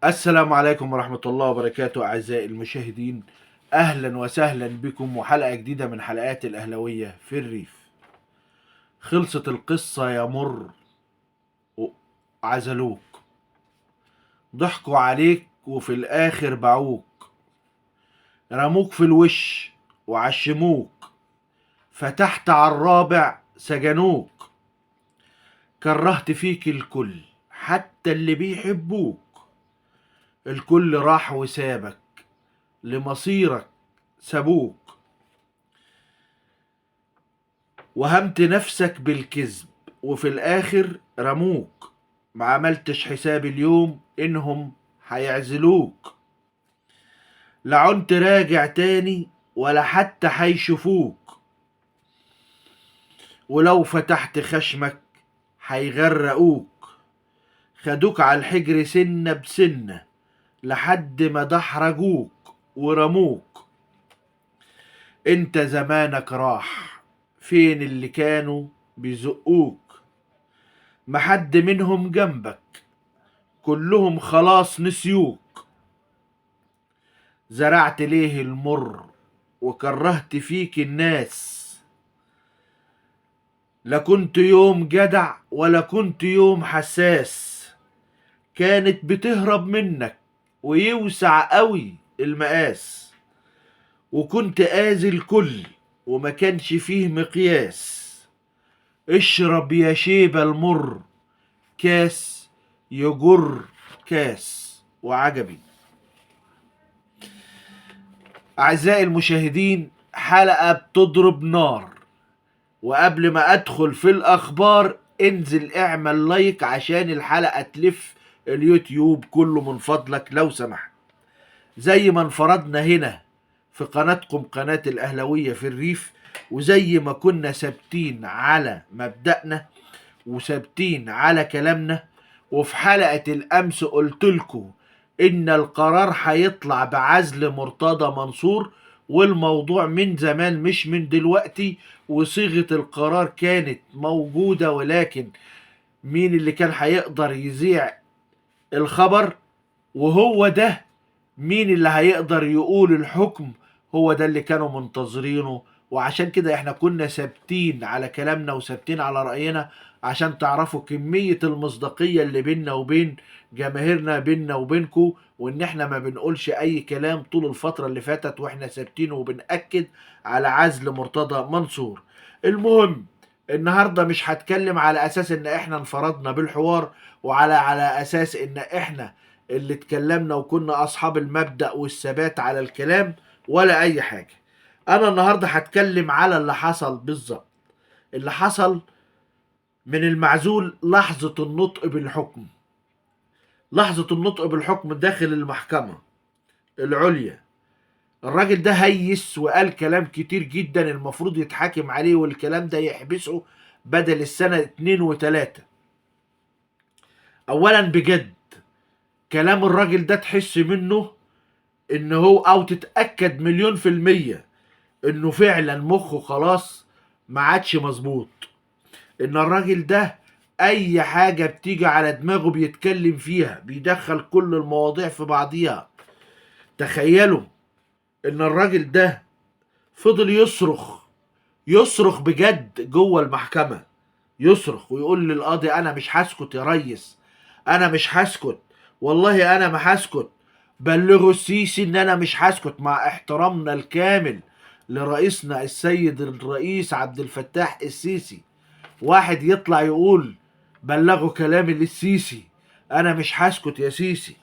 السلام عليكم ورحمة الله وبركاته أعزائي المشاهدين، أهلا وسهلا بكم وحلقة جديدة من حلقات الأهلوية في الريف. خلصت القصة يا مر، وعزلوك، ضحكوا عليك وفي الآخر باعوك، رموك في الوش وعشموك، فتحت على الرابع سجنوك، كرهت فيك الكل حتى اللي بيحبوك، الكل راح وسابك لمصيرك سابوك، وهمت نفسك بالكذب وفي الآخر رموك، ما عملتش حساب اليوم إنهم هيعزلوك، لا عنت راجع تاني ولا حتى هيشوفوك، ولو فتحت خشمك هيغرقوك، خدوك على الحجر سنة بسنة لحد ما دحرجوك ورموك. انت زمانك راح، فين اللي كانوا بيزقوك؟ محد منهم جنبك، كلهم خلاص نسيوك. زرعت ليه المر وكرهت فيك الناس، لا كنت يوم جدع ولا كنت يوم حساس، كانت بتهرب منك ويوسع قوي المقاس، وكنت آذي الكل وما كانش فيه مقياس. اشرب يا شيبة المر كاس يجر كاس. وعجبي أعزائي المشاهدين، حلقة بتضرب نار. وقبل ما أدخل في الأخبار انزل اعمل لايك عشان الحلقة تلف اليوتيوب كله من فضلك لو سمحت. زي ما انفردنا هنا في قناتكم قناة الأهلوية في الريف، وزي ما كنا ثابتين على مبدأنا وثابتين على كلامنا، وفي حلقة الأمس قلت لكم إن القرار هيطلع بعزل مرتضى منصور، والموضوع من زمان مش من دلوقتي، وصيغة القرار كانت موجودة، ولكن مين اللي كان هيقدر يذيع الخبر؟ وهو ده مين اللي هيقدر يقول الحكم؟ هو ده اللي كانوا منتظرينه. وعشان كده احنا كنا ثابتين على كلامنا وثابتين على رأينا، عشان تعرفوا كمية المصداقية اللي بيننا وبين جماهيرنا، بيننا وبينكو، وان احنا ما بنقولش اي كلام طول الفترة اللي فاتت، واحنا ثابتين وبنأكد على عزل مرتضى منصور. المهم النهاردة مش هتكلم على اساس ان احنا انفردنا بالحوار، وعلى اساس ان احنا اللي اتكلمنا وكنا اصحاب المبدأ والثبات على الكلام ولا اي حاجة. انا النهاردة هتكلم على اللي حصل بالظبط، اللي حصل من المعزول لحظة النطق بالحكم، لحظة النطق بالحكم داخل المحكمة العليا. الراجل ده هيس وقال كلام كتير جدا المفروض يتحاكم عليه، والكلام ده يحبسه بدل السنة 2 و3. اولا بجد كلام الراجل ده تحس منه ان هو، او تتأكد 1,000,000% انه فعلا مخه خلاص ما عادش مظبوط، ان الراجل ده اي حاجة بتيجي على دماغه بيتكلم فيها، بيدخل كل المواضيع في بعضيها. تخيلوا ان الراجل ده فضل يصرخ، يصرخ بجد جوه المحكمة، يصرخ ويقول للقاضي انا مش هسكت يا ريس، انا مش هسكت، والله انا ما هسكت، بلغوا السيسي ان انا مش هسكت. مع احترامنا الكامل لرئيسنا السيد الرئيس عبد الفتاح السيسي، واحد يطلع يقول بلغوا كلامي للسيسي، انا مش هسكت يا سيسي،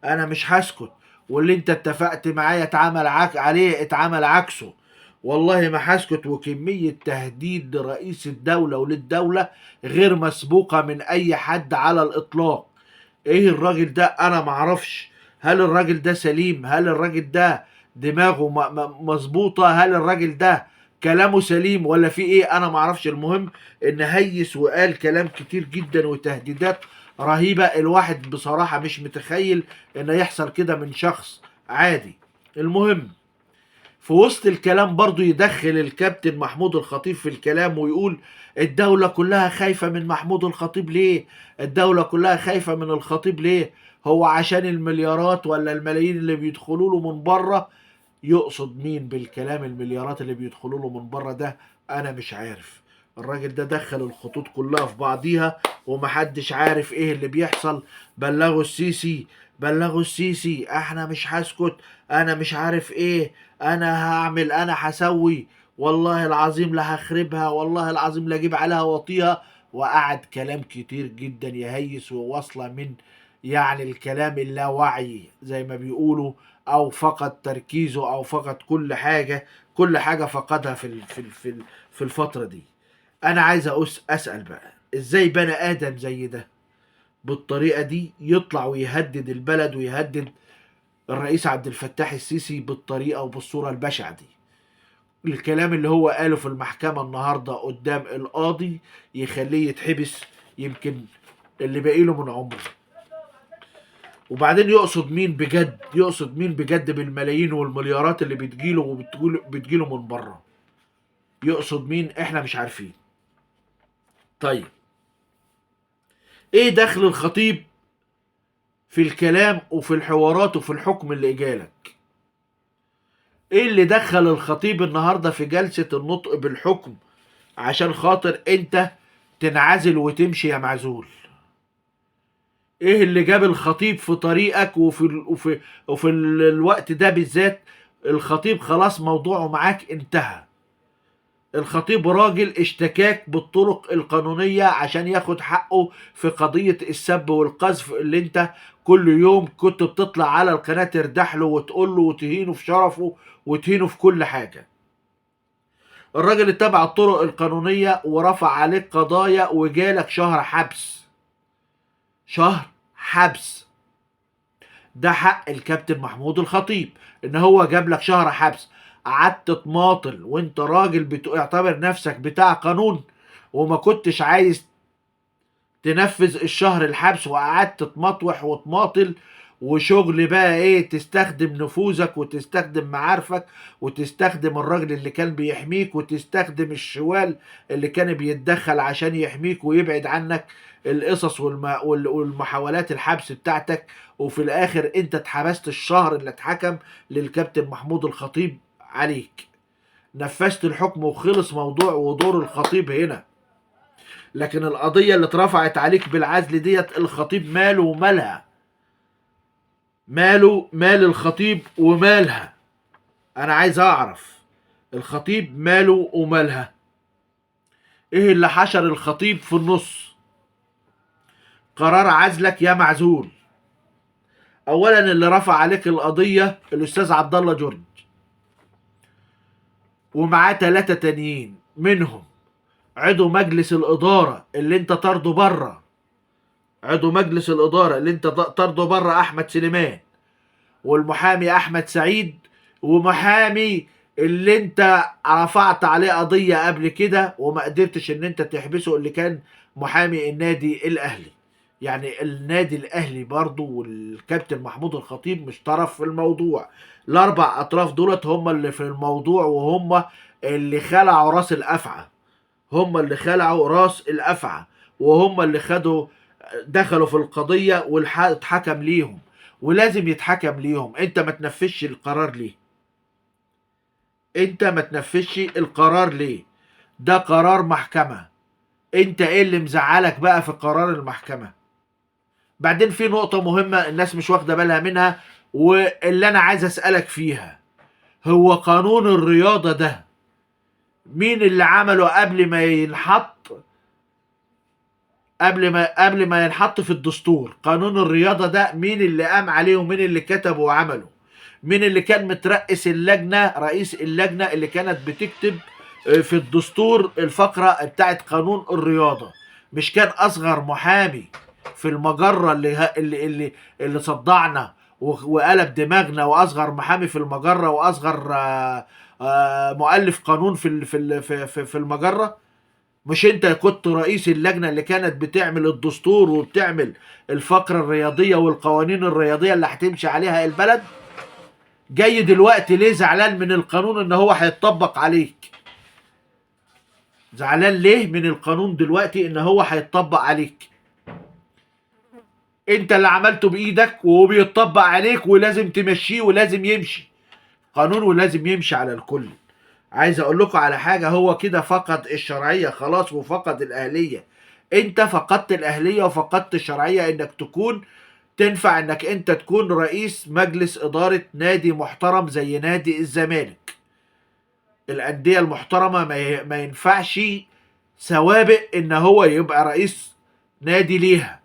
انا مش هسكت، واللي انت اتفقت معايا اتعمل عليه اتعمل عكسه، والله ما هسكت. وكمية تهديد لرئيس الدولة وللدولة غير مسبوقة من اي حد على الاطلاق. ايه الراجل ده؟ انا معرفش، هل الراجل ده سليم؟ هل الراجل ده دماغه مظبوطة؟ هل الراجل ده كلامه سليم ولا في ايه؟ انا معرفش. المهم ان هيس وقال كلام كتير جدا وتهديدات رهيبة، الواحد بصراحة مش متخيل ان يحصل كده من شخص عادي. المهم في وسط الكلام برضو يدخل الكابتن محمود الخطيب في الكلام ويقول الدولة كلها خايفة من محمود الخطيب ليه؟ الدولة كلها خايفة من الخطيب ليه؟ هو عشان المليارات ولا الملايين اللي بيدخلوا له من بره؟ يقصد مين بالكلام المليارات اللي بيدخلوا له من بره ده؟ انا مش عارف. الراجل ده دخل الخطوط كلها في بعضيها ومحدش عارف ايه اللي بيحصل. بلغوا السيسي، بلغوا السيسي، احنا مش هسكت، انا مش عارف ايه، انا هعمل، انا هسوي، والله العظيم لا هخربها، والله العظيم لا اجيب عليها وطيها. وقعد كلام كتير جدا يهيس وواصلة من يعني الكلام اللاوعي زي ما بيقولوا، او فقد تركيزه او فقد كل حاجة، كل حاجة فقدها في الفترة دي. انا عايز اسأل بقى، ازاي بني ادم زي ده بالطريقة دي يطلع ويهدد البلد ويهدد الرئيس عبد الفتاح السيسي بالطريقة وبالصورة البشعة دي؟ الكلام اللي هو قاله في المحكمة النهاردة قدام القاضي يخليه يتحبس يمكن اللي باقي له من عمره. وبعدين يقصد مين بجد؟ يقصد مين بجد بالملايين والمليارات اللي بتجيله وبتجيله من بره؟ يقصد مين؟ احنا مش عارفين. طيب ايه دخل الخطيب في الكلام وفي الحوارات وفي الحكم اللي اجالك؟ ايه اللي دخل الخطيب النهارده في جلسة النطق بالحكم عشان خاطر انت تنعزل وتمشي يا معزول؟ ايه اللي جاب الخطيب في طريقك وفي الوقت ده بالذات؟ الخطيب خلاص موضوعه معاك انتهى. الخطيب راجل اشتكاك بالطرق القانونية عشان ياخد حقه في قضية السب والقذف اللي انت كل يوم كنت بتطلع على القناة تردح له وتقول له وتهينه في شرفه وتهينه في كل حاجة. الراجل اتبع الطرق القانونية ورفع عليك قضايا وجالك شهر حبس. شهر حبس ده حق الكابتن محمود الخطيب، ان هو جاب لك شهر حبس. قعدت تماطل وانت راجل بتعتبر نفسك بتاع قانون وما كنتش عايز تنفذ الشهر الحبس، وقعدت تمطوح وتماطل وشغل بقى ايه، تستخدم نفوذك وتستخدم معارفك وتستخدم الراجل اللي كان بيحميك وتستخدم الشوال اللي كان بيتدخل عشان يحميك ويبعد عنك القصص والمحاولات الحبس بتاعتك. وفي الاخر انت اتحبست الشهر اللي اتحكم للكابتن محمود الخطيب عليك. نفذت الحكم وخلص موضوع ودور الخطيب هنا. لكن القضية اللي اترفعت عليك بالعزل ديت الخطيب ماله ومالها، ماله مال الخطيب ومالها. انا عايز اعرف الخطيب ماله ومالها، ايه اللي حشر الخطيب في النص؟ قرار عزلك يا معزول. اولا اللي رفع عليك القضية الاستاذ عبد الله جورج ومعاه 3 تانيين، منهم عضو مجلس الإدارة اللي انت طرده بره، عضو مجلس الإدارة اللي انت طرده بره أحمد سليمان، والمحامي أحمد سعيد، ومحامي اللي انت رفعت عليه قضية قبل كده وما قدرتش ان انت تحبسه اللي كان محامي النادي الأهلي. يعني النادي الأهلي برضو والكابتن محمود الخطيب مش طرف في الموضوع. الأربع أطراف دولت هم اللي في الموضوع، وهم اللي خلعوا راس الأفعى، هم اللي خلعوا راس الأفعى، وهم اللي دخلوا في القضية واتحكم ليهم، ولازم يتحكم ليهم. انت ما تنفذش القرار ليه؟ انت ما تنفذش القرار ليه؟ ده قرار محكمة. انت ايه اللي مزعلك بقى في قرار المحكمة؟ بعدين في نقطة مهمة الناس مش واخدة بالها منها واللي انا عايز اسألك فيها، هو قانون الرياضة ده مين اللي عمله قبل ما ينحط، قبل ما ينحط في الدستور؟ قانون الرياضة ده مين اللي قام عليه ومين اللي كتبه وعمله؟ مين اللي كان مترأس اللجنة، رئيس اللجنة اللي كانت بتكتب في الدستور الفقرة بتاعت قانون الرياضة؟ مش كان أصغر محامي في المجرة اللي صدعنا وقلب دماغنا، وأصغر محامي في المجرة وأصغر مؤلف قانون في المجرة؟ مش انت كنت رئيس اللجنة اللي كانت بتعمل الدستور وبتعمل الفقرة الرياضية والقوانين الرياضية اللي هتمشي عليها البلد؟ جاي دلوقتي ليه زعلان من القانون ان هو هيتطبق عليك؟ زعلان ليه من القانون دلوقتي ان هو هيتطبق عليك؟ انت اللي عملته بايدك وبيتطبق عليك، ولازم تمشيه ولازم يمشي قانون ولازم يمشي على الكل. عايز اقول لكم على حاجة، هو كده فقد الشرعية خلاص وفقد الاهلية. انت فقدت الاهلية وفقدت الشرعية انك تكون تنفع انك انت تكون رئيس مجلس ادارة نادي محترم زي نادي الزمالك. الاندية المحترمة ما ينفعش سوابق ان هو يبقى رئيس نادي ليها.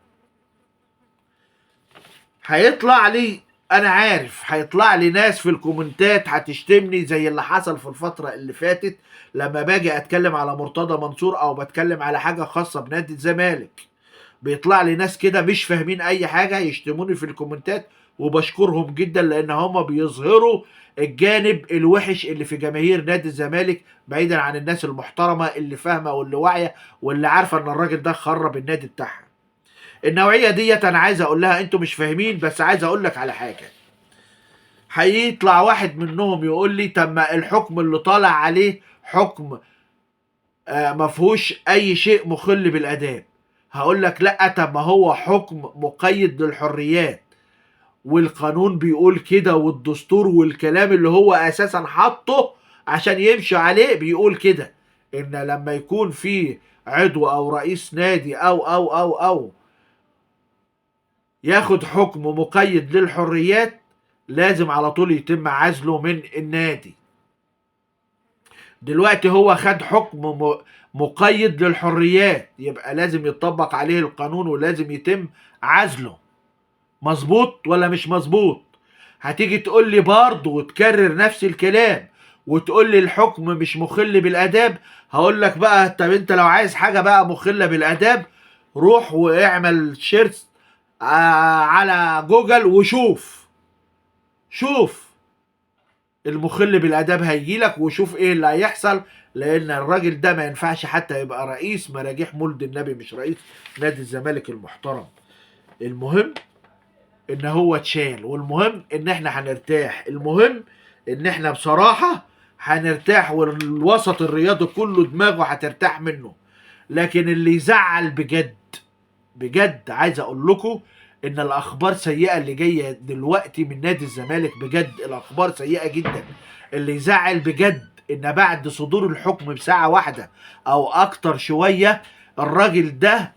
هيطلع لي، انا عارف هيطلع لي ناس في الكومنتات هتشتمني زي اللي حصل في الفترة اللي فاتت لما باجي اتكلم على مرتضى منصور او بتكلم على حاجة خاصة بنادي الزمالك. بيطلع لي ناس كده مش فاهمين اي حاجة يشتموني في الكومنتات، وبشكرهم جدا لان هما بيظهروا الجانب الوحش اللي في جماهير نادي الزمالك، بعيدا عن الناس المحترمة اللي فاهمة واللي واعية واللي عارفة ان الراجل ده خرب النادي بتاعها. النوعية ديت انا عايز اقول لها انتوا مش فاهمين، بس عايز اقول لك على حاجة. هيطلع واحد منهم يقول لي طب ما الحكم اللي طالع عليه حكم ما فيهوش اي شيء مخل بالاداب. هقول لك لا، طب ما هو حكم مقيد للحريات، والقانون بيقول كده، والدستور والكلام اللي هو اساسا حاطه عشان يمشي عليه بيقول كده، ان لما يكون في عضو او رئيس نادي او او او او ياخد حكم مقيد للحريات لازم على طول يتم عزله من النادي. دلوقتي هو خد حكم مقيد للحريات، يبقى لازم يطبق عليه القانون ولازم يتم عزله. مظبوط ولا مش مظبوط؟ هتيجي تقول لي برضه وتكرر نفس الكلام وتقول لي الحكم مش مخل بالاداب. هقول لك بقى طب انت لو عايز حاجة بقى مخله بالاداب روح واعمل search على جوجل وشوف، شوف المخل بالاداب هيجيلك وشوف ايه اللي هيحصل. لان الراجل ده ما ينفعش حتى يبقى رئيس مراجيح مولد النبي، مش رئيس نادي الزمالك المحترم. المهم ان هو اتشال، والمهم ان احنا هنرتاح، المهم ان احنا بصراحة هنرتاح، والوسط الرياضي كله دماغه هترتاح منه. لكن اللي يزعل بجد بجد، عايز اقول لكم ان الاخبار سيئة اللي جاية دلوقتي من نادي الزمالك، بجد الاخبار سيئة جدا. اللي يزعل بجد ان بعد صدور الحكم بساعة واحدة او اكتر شوية الراجل ده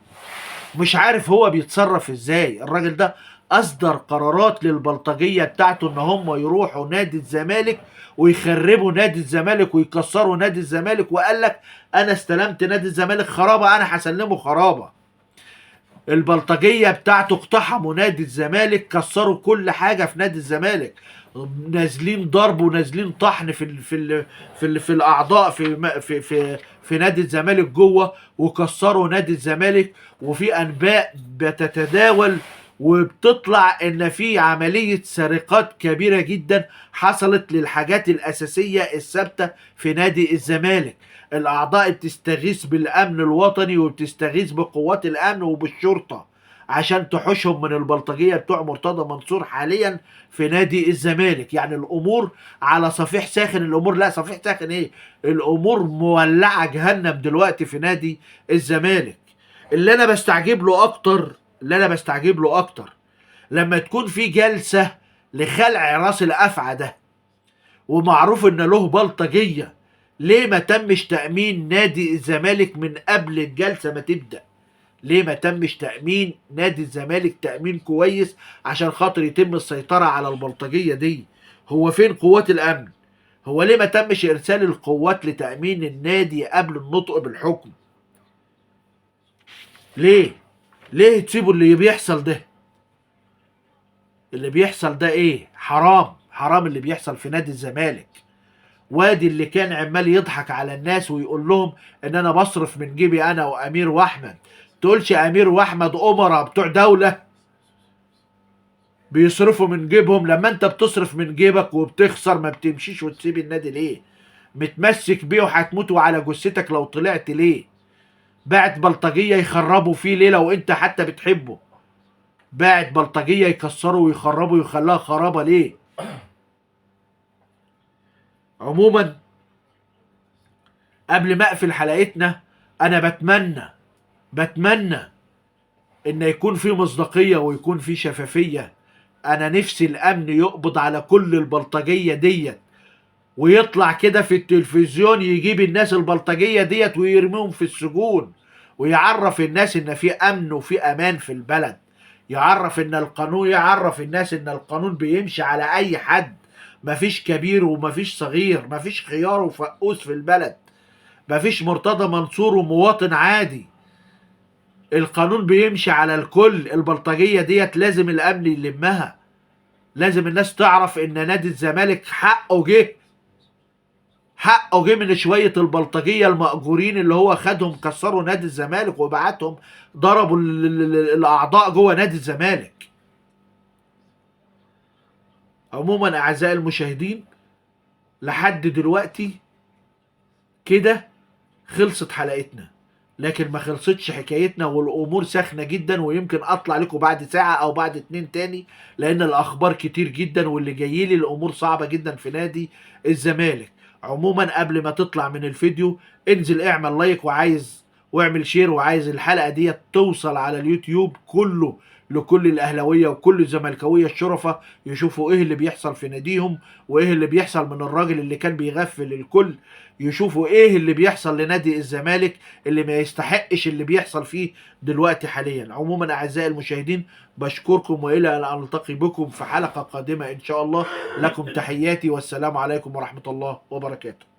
مش عارف هو بيتصرف ازاي. الراجل ده اصدر قرارات للبلطجية بتاعته ان هم يروحوا نادي الزمالك ويخربوا نادي الزمالك ويكسروا نادي الزمالك، وقال لك انا استلمت نادي الزمالك خرابة، انا هسلمه خرابة. البلطجية بتاعته اقتحموا نادي الزمالك، كسروا كل حاجة في نادي الزمالك، نازلين ضرب ونازلين طحن في ال في ال في ال في الاعضاء في في في في نادي الزمالك جوه، وكسروا نادي الزمالك. وفي انباء بتتداول وبتطلع ان في عملية سرقات كبيرة جدا حصلت للحاجات الاساسية الثابتة في نادي الزمالك. الاعضاء بتستغيث بالامن الوطني وبتستغيث بقوات الامن وبالشرطة عشان تحوشهم من البلطجية بتوع مرتضى منصور حاليا في نادي الزمالك. يعني الامور على صفيح ساخن، الامور لا صفيح ساخن ايه، الامور مولعة جهنم دلوقتي في نادي الزمالك. اللي انا بستعجب له اكتر، اللي انا بستعجب له اكتر لما تكون في جلسة لخلع راس الافعى ده ومعروف ان له بلطجية، ليه ما تمش تأمين نادي الزمالك من قبل الجلسة ما تبدأ؟ ليه ما تمش تأمين نادي الزمالك تأمين كويس عشان خاطر يتم السيطرة على البلطجية دي؟ هو فين قوات الأمن؟ هو ليه ما تمش إرسال القوات لتأمين النادي قبل النطق بالحكم؟ ليه؟ ليه تسيبوا اللي بيحصل ده؟ اللي بيحصل ده ايه؟ حرام، حرام اللي بيحصل في نادي الزمالك. وادي اللي كان عمال يضحك على الناس ويقول لهم ان انا بصرف من جيبي انا وامير واحمد. تقولش امير واحمد امراء بتوع دولة بيصرفوا من جيبهم؟ لما انت بتصرف من جيبك وبتخسر ما بتمشيش وتسيب النادي ليه؟ متمسك بيه وهتموت على جثتك لو طلعت ليه؟ باعت بلطجية يخربوا فيه ليه لو انت حتى بتحبه؟ باعت بلطجية يكسروا ويخربوا ويخلوها خرابة ليه؟ عموما قبل ما اقفل حلقتنا، انا بتمنى ان يكون في مصداقية ويكون في شفافية. انا نفسي الامن يقبض على كل البلطجية ديت، ويطلع كده في التلفزيون يجيب الناس البلطجية ديت ويرميهم في السجون، ويعرف الناس ان في امن وفي امان في البلد، يعرف ان القانون، يعرف الناس ان القانون بيمشي على اي حد، مفيش كبير ومفيش صغير، مفيش خيار وفقوس في البلد، مفيش مرتضى منصور ومواطن عادي، القانون بيمشي على الكل. البلطجية ديت لازم الامن يلمها، لازم الناس تعرف ان نادي الزمالك حقه جه، حقه جه من شوية البلطجية المأجورين اللي هو خدهم كسروا نادي الزمالك وبعتهم ضربوا الأعضاء جوه نادي الزمالك. عموما أعزائي المشاهدين، لحد دلوقتي كده خلصت حلقتنا، لكن ما خلصتش حكايتنا، والأمور سخنة جدا، ويمكن أطلع لكم بعد ساعة أو بعد 2 تاني، لأن الأخبار كتير جدا واللي جايلي الأمور صعبة جدا في نادي الزمالك. عموما قبل ما تطلع من الفيديو انزل اعمل like واعمل share، وعايز الحلقة دي توصل على اليوتيوب كله لكل الأهلاوية وكل الزملكاوية الشرفة، يشوفوا ايه اللي بيحصل في ناديهم، وايه اللي بيحصل من الراجل اللي كان بيغفل الكل، يشوفوا ايه اللي بيحصل لنادي الزمالك اللي ما يستحقش اللي بيحصل فيه دلوقتي حاليا. عموما اعزائي المشاهدين بشكركم، والى ان التقي بكم في حلقة قادمة ان شاء الله. لكم تحياتي، والسلام عليكم ورحمة الله وبركاته.